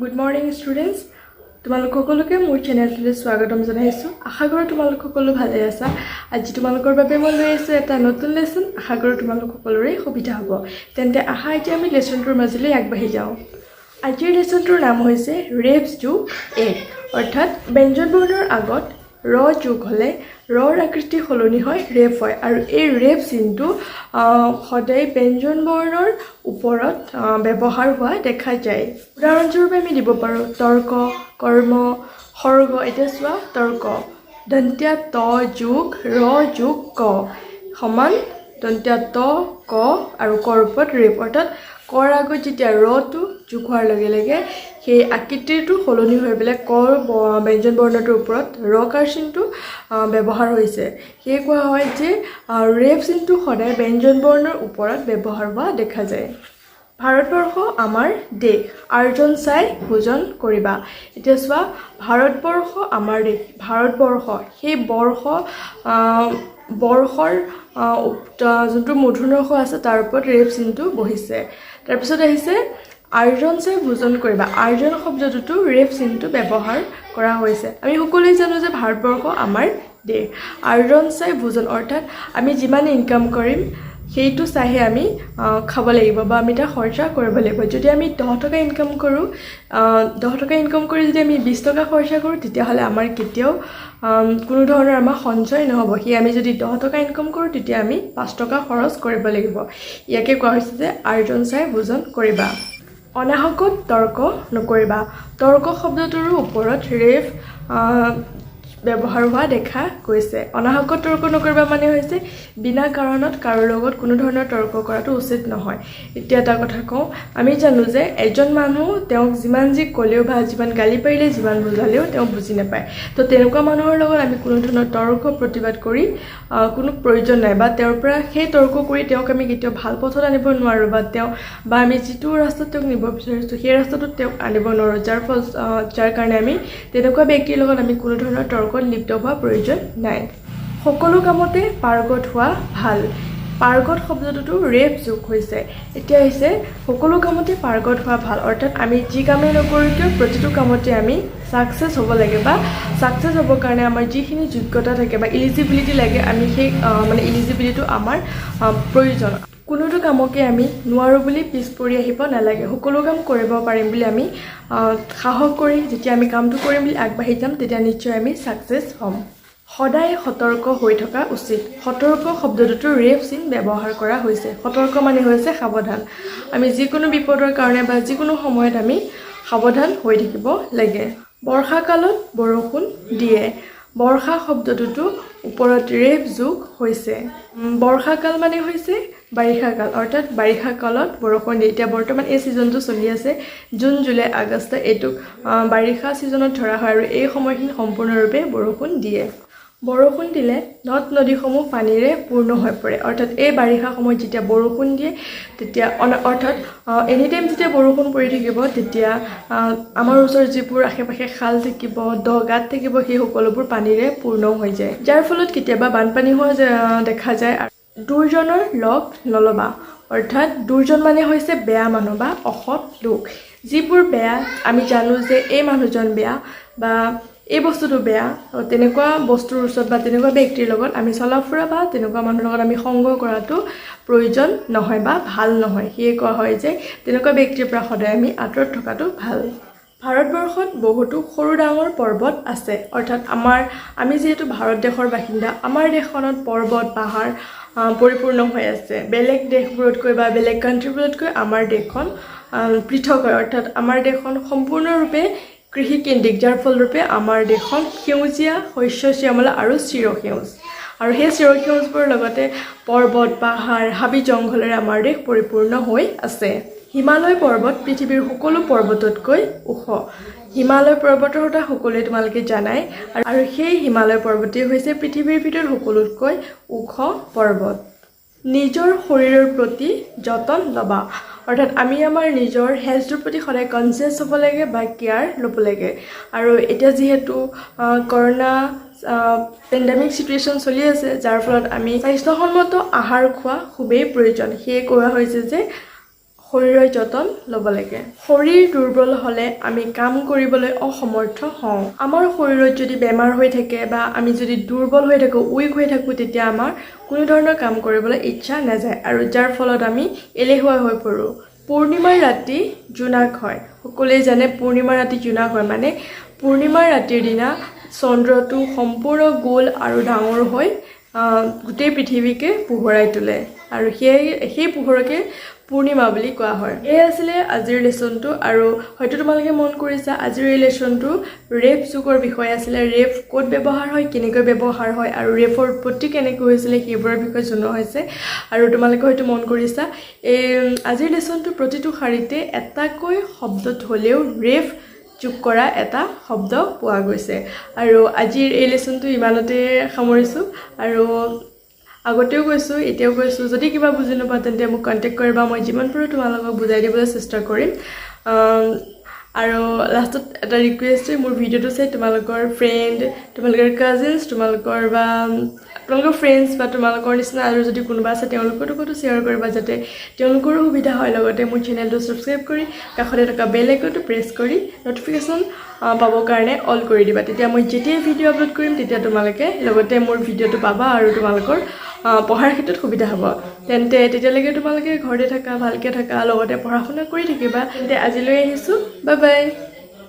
Good morning students, তোমালোক সকলোকে মোৰ চেনেলটোলৈ স্বাগতম জনাইছোঁ। আশা কৰোঁ তোমালোক সকলো ভালে আছা। আজি তোমালোকৰ বাবে মই লৈ আহিছোঁ এটা নতুন লেচন। আশা কৰোঁ তোমালোক সকলোৰে সুবিধা হ'ব। তেন্তে আহা, এতিয়া আমি লেচনটোৰ মাজলৈ আগবাঢ়ি যাওঁ। আজিৰ লেচনটোৰ নাম হৈছে ৰেফ যোগ এক। অৰ্থাৎ ব্যঞ্জন বৰ্ণৰ আগত ৰ যোগ হ'লে ৰৰ আকৃতি সলনি হয়, ৰেফ হয় আৰু এই ৰেফ চিনটো সদায় ব্যঞ্জন বৰ্ণৰ ওপৰত ব্যৱহাৰ হোৱা দেখা যায়। উদাহৰণস্বৰূপে আমি দিব পাৰোঁ তৰ্ক, কৰ্ম, সৰ্গ। এতিয়া চোৱা, তৰ্ক, দন্তীয়া ত যোগ ৰ যোগ ক সমান দন্তীয়া ত ক আৰু কৰ ওপৰত ৰেফ। অৰ্থাৎ কৰ আগত যেতিয়া ৰটো যোগ হোৱাৰ লগে লগে সেই আকৃতিটো সলনি হৈ পেলাই কৰ ব্যঞ্জন বৰ্ণটোৰ ওপৰত ৰ কাৰ চিনটো ব্যৱহাৰ হৈছে। সেয়ে কোৱা হয় যে ৰেফ চিনটো সদায় ব্যঞ্জন বৰ্ণৰ ওপৰত ব্যৱহাৰ হোৱা দেখা যায়। ভাৰতবৰ্ষ আমাৰ দেশ, আৰ্জন চাই ভোজন কৰিবা। এতিয়া চোৱা, ভাৰতবৰ্ষ আমাৰ দেশ। ভাৰতবৰ্ষ, সেই বৰ্ষ বৰ্ষৰ যোনটো মূৰ্ধন্য ষ আছে, তাৰ ওপৰত ৰেফ চিনটো বহিছে। তাৰপিছত আহিছে আৰ্জন চাই ভোজন কৰিবা। আৰ্জন শব্দটোতো ৰেফ চিনটো ব্যৱহাৰ কৰা হৈছে। আমি সকলোৱে জানো যে ভাৰতবৰ্ষ আমাৰ দেশ। আৰ্জন চাই ভোজন, অৰ্থাৎ আমি যিমান ইনকাম কৰিম, সেইটো চাইহে আমি খাব লাগিব বা আমি তাক খৰচা কৰিব লাগিব। যদি আমি 10 টকা ইনকাম কৰোঁ, 10 টকা ইনকাম কৰি যদি আমি 20 টকা খৰচা কৰোঁ, তেতিয়াহ'লে আমাৰ কেতিয়াও কোনো ধৰণৰ আমাৰ সঞ্চয় নহ'ব। সেয়ে আমি যদি 10 টকা ইনকাম কৰোঁ, তেতিয়া আমি 5 টকা খৰচ কৰিব লাগিব। ইয়াকে কোৱা হৈছে যে আৰ্জন চাই ভোজন কৰিবা। অনাহকত তৰ্ক নকৰিবা। তৰ্ক শব্দটোৰো ওপৰত ৰেফ ব্যৱহাৰ হোৱা দেখা গৈছে। অনাহকত তৰ্ক নকৰিবা মানে হৈছে বিনা কাৰণত কাৰো লগত কোনো ধৰণৰ তৰ্ক কৰাটো উচিত নহয়। এতিয়া এটা কথা কওঁ, আমি জানো যে এজন মানুহ, তেওঁক যিমান যি ক'লেও বা যিমান গালি পাৰিলে, যিমান বুজালেও তেওঁ বুজি নাপায়। তো তেনেকুৱা মানুহৰ লগত আমি কোনো ধৰণৰ তৰ্ক প্ৰতিবাদ কৰি কোনো প্ৰয়োজন নাই বা তেওঁৰ পৰা সেই তৰ্ক কৰি তেওঁক আমি কেতিয়াও ভাল পথত আনিব নোৱাৰোঁ বা তেওঁ বা আমি যিটো ৰাস্তাত তেওঁক নিব বিচাৰিছোঁ, সেই ৰাস্তাটোত তেওঁক আনিব নোৱাৰোঁ। যাৰ কাৰণে আমি তেনেকুৱা ব্যক্তিৰ লগত আমি কোনো ধৰণৰ তৰ্কত লিপ্ত হোৱা প্ৰয়োজন নাই। সকলো কামতে পাৰ্গত হোৱা ভাল। পাৰ্গত শব্দটোতো ৰেফ যোগ হৈছে। এতিয়া হৈছে সকলো কামতে পাৰ্গত হোৱা ভাল, অৰ্থাৎ আমি যি কামেই নকৰোঁ কিয়, প্ৰতিটো কামতে আমি ছাকচেছ হ'ব লাগে বা ছাকচেছ হ'বৰ কাৰণে আমাৰ যিখিনি যোগ্যতা থাকে বা ইলিজিবিলিটি লাগে, আমি সেই মানে ইলিজিবিলিটিটো আমাৰ প্ৰয়োজন। কোনোটো কামকে আমি নোৱাৰোঁ বুলি পিছ পৰি আহিব নালাগে। সকলো কাম কৰিব পাৰিম বুলি আমি সাহস কৰি যেতিয়া আমি কামটো কৰিম বুলি আগবাঢ়ি যাম, তেতিয়া নিশ্চয় আমি ছাকচেছ হ'ম। সদায় সতৰ্ক হৈ থকা উচিত। সতৰ্ক শব্দটোতো ৰেফ চিন ব্যৱহাৰ কৰা হৈছে। সতৰ্ক মানে হৈছে সাৱধান। আমি যিকোনো বিপদৰ কাৰণে বা যিকোনো সময়ত আমি সাৱধান হৈ থাকিব লাগে। বৰ্ষাকালত বৰষুণ দিয়ে। বৰ্ষা শব্দটোতো ওপৰত ৰেফ যোগ হৈছে। বৰ্ষাকাল মানে হৈছে বাৰিষা কাল, অৰ্থাৎ বাৰিষা কালত বৰষুণ দিয়ে। এতিয়া বৰ্তমান এই ছিজনটো চলি আছে, জুন, জুলাই, আগষ্ট, এইটোক বাৰিষা ছিজনত ধৰা হয় আৰু এই সময়খিনি সম্পূৰ্ণৰূপে বৰষুণ দিয়ে। বৰষুণ দিলে নদ নদীসমূহ পানীৰে পূৰ্ণ হৈ পৰে। অৰ্থাৎ এই বাৰিষা সময়ত যেতিয়া বৰষুণ দিয়ে, তেতিয়া অৰ্থাৎ এনি টাইম যেতিয়া বৰষুণ পৰি থাকিব, তেতিয়া আমাৰ ওচৰত যিবোৰ আশে পাশে খাল থাকিব, দ গাঁত থাকিব, সেই সকলোবোৰ পানীৰে পূৰ্ণ হৈ যায়, যাৰ ফলত কেতিয়াবা বানপানী হোৱা দেখা যায়। দুৰ্জনৰ লগ নল'বা। অৰ্থাৎ দুৰ্জন মানে হৈছে বেয়া মানুহ বা অসৎ লোক। যিবোৰ বেয়া, আমি জানো যে এই মানুহজন বেয়া বা এই বস্তুটো বেয়া, তেনেকুৱা বস্তুৰ ওচৰত বা তেনেকুৱা ব্যক্তিৰ লগত আমি চলা ফুৰা বা তেনেকুৱা মানুহৰ লগত আমি সংগ কৰাটো প্ৰয়োজন নহয় বা ভাল নহয়। সেয়ে কোৱা হয় যে তেনেকুৱা ব্যক্তিৰ পৰা সদায় আমি আঁতৰত থকাটো ভাল। ভাৰতবৰ্ষত বহুতো সৰু ডাঙৰ পৰ্বত আছে। অৰ্থাৎ আমি যিহেতু ভাৰত দেশৰ বাসিন্দা, আমাৰ দেশখনত পৰ্বত পাহাৰ পৰিপূৰ্ণ হৈ আছে। বেলেগ দেশবোৰতকৈ বা বেলেগ কাণ্ট্ৰিবোৰতকৈ আমাৰ দেশখন পৃথক হয়। অৰ্থাৎ আমাৰ দেশখন সম্পূৰ্ণৰূপে কৃষিকেন্দ্ৰিক, যাৰ ফলৰূপে আমাৰ দেশখন সেউজীয়া, শস্য শ্যামলা আৰু চিৰসেউজ। আৰু সেই চিৰসেউজবোৰৰ লগতে পৰ্বত পাহাৰ, হাবি জংঘলেৰে আমাৰ দেশ পৰিপূৰ্ণ হৈ আছে। হিমালয় পৰ্বত পৃথিৱীৰ সকলো পৰ্বততকৈ ওখ। হিমালয় পৰ্বতৰ কথা সকলোৱে তোমালোকে জানাই আৰু সেই হিমালয় পৰ্বতেই হৈছে পৃথিৱীৰ ভিতৰত সকলোতকৈ ওখ পৰ্বত। নিজৰ শৰীৰৰ প্ৰতি যতন ল'বা। অৰ্থাৎ আমি আমাৰ নিজৰ হেল্থটোৰ প্ৰতি সদায় কনচিয়াছ হ'ব লাগে বা কেয়াৰ ল'ব লাগে। আৰু এতিয়া যিহেতু কৰোণা পেণ্ডেমিক চিটুৱেশ্যন চলি আছে, যাৰ ফলত আমি স্বাস্থ্যসন্মত আহাৰ খোৱা খুবেই প্ৰয়োজন। সেয়ে কোৱা হৈছে যে শৰীৰৰ যতন ল'ব লাগে। শৰীৰ দুৰ্বল হ'লে আমি কাম কৰিবলৈ অসমৰ্থ হওঁ। আমাৰ শৰীৰত যদি বেমাৰ হৈ থাকে বা আমি যদি দুৰ্বল হৈ থাকোঁ, উইক হৈ থাকোঁ, তেতিয়া আমাৰ কোনো ধৰণৰ কাম কৰিবলৈ ইচ্ছা নাযায় আৰু যাৰ ফলত আমি এলেহুৱা হৈ পৰোঁ। পূৰ্ণিমাৰ ৰাতি জোনাক হয়। সকলোৱে জানে পূৰ্ণিমাৰ ৰাতি জোনাক হয়, মানে পূৰ্ণিমাৰ ৰাতিৰ দিনা চন্দ্ৰটো সম্পূৰ্ণ গোল আৰু ডাঙৰ হৈ গোটেই পৃথিৱীকে পোহৰাই তোলে আৰু সেই পোহৰকে পূৰ্ণিমা বুলি কোৱা হয়। এই আছিলে আজিৰ লেচনটো। আৰু হয়তো তোমালোকে মন কৰিছা, আজিৰ এই লেচনটো ৰেফ যুগৰ বিষয়ে আছিলে। ৰেফ ক'ত ব্যৱহাৰ হয়, কেনেকৈ ব্যৱহাৰ হয় আৰু ৰেফৰ উৎপত্তি কেনেকৈ হৈছিলে, সেইবোৰৰ বিষয়ে জনোৱা হৈছে। আৰু তোমালোকে হয়তো মন কৰিছা, এই আজিৰ লেচনটো প্ৰতিটো শাৰীতে এটাকৈ শব্দত হ'লেও ৰেফ যোগ কৰা এটা শব্দ পোৱা গৈছে। আৰু আজিৰ এই লেচনটো ইমানতে সামৰিছোঁ। আৰু আগতেও কৈছোঁ, এতিয়াও কৈছোঁ, যদি কিবা বুজি নোপোৱা তেন্তে মোক কণ্টেক্ট কৰিবা। মই যিমান পাৰোঁ তোমালোকক বুজাই দিবলৈ চেষ্টা কৰিম। আৰু লাষ্টত এটা ৰিকুৱেষ্ট, মোৰ ভিডিঅ'টো চাই তোমালোকৰ ফ্ৰেণ্ড, তোমালোকৰ কাজিনছ, তোমালোকৰ বা তোমালোকৰ ফ্ৰেণ্ডছ বা তোমালোকৰ নিচিনা আৰু যদি কোনোবা আছে, তেওঁলোকৰ লগতো শ্বেয়াৰ কৰিবা, যাতে তেওঁলোকৰো সুবিধা হয়। লগতে মোৰ চেনেলটো ছাবস্ক্ৰাইব কৰি কাষতে থকা বেল আইকনটো প্ৰেছ কৰি ন'টিফিকেশ্যন পাবৰ কাৰণে অল কৰি দিবা। তেতিয়া মই যেতিয়াই ভিডিঅ' আপলোড কৰিম, তেতিয়া তোমালোকে লগতে মোৰ ভিডিঅ'টো পাবা আৰু তোমালোকৰ পঢ়াৰ ক্ষেত্ৰত সুবিধা হ'ব। তেন্তে তেতিয়ালৈকে তোমালোকে ঘৰতে থাকা, ভালকৈ থাকা, লগতে পঢ়া শুনা কৰি থাকিবা। তেন্তে আজিলৈ আহিছোঁ, বাই বাই।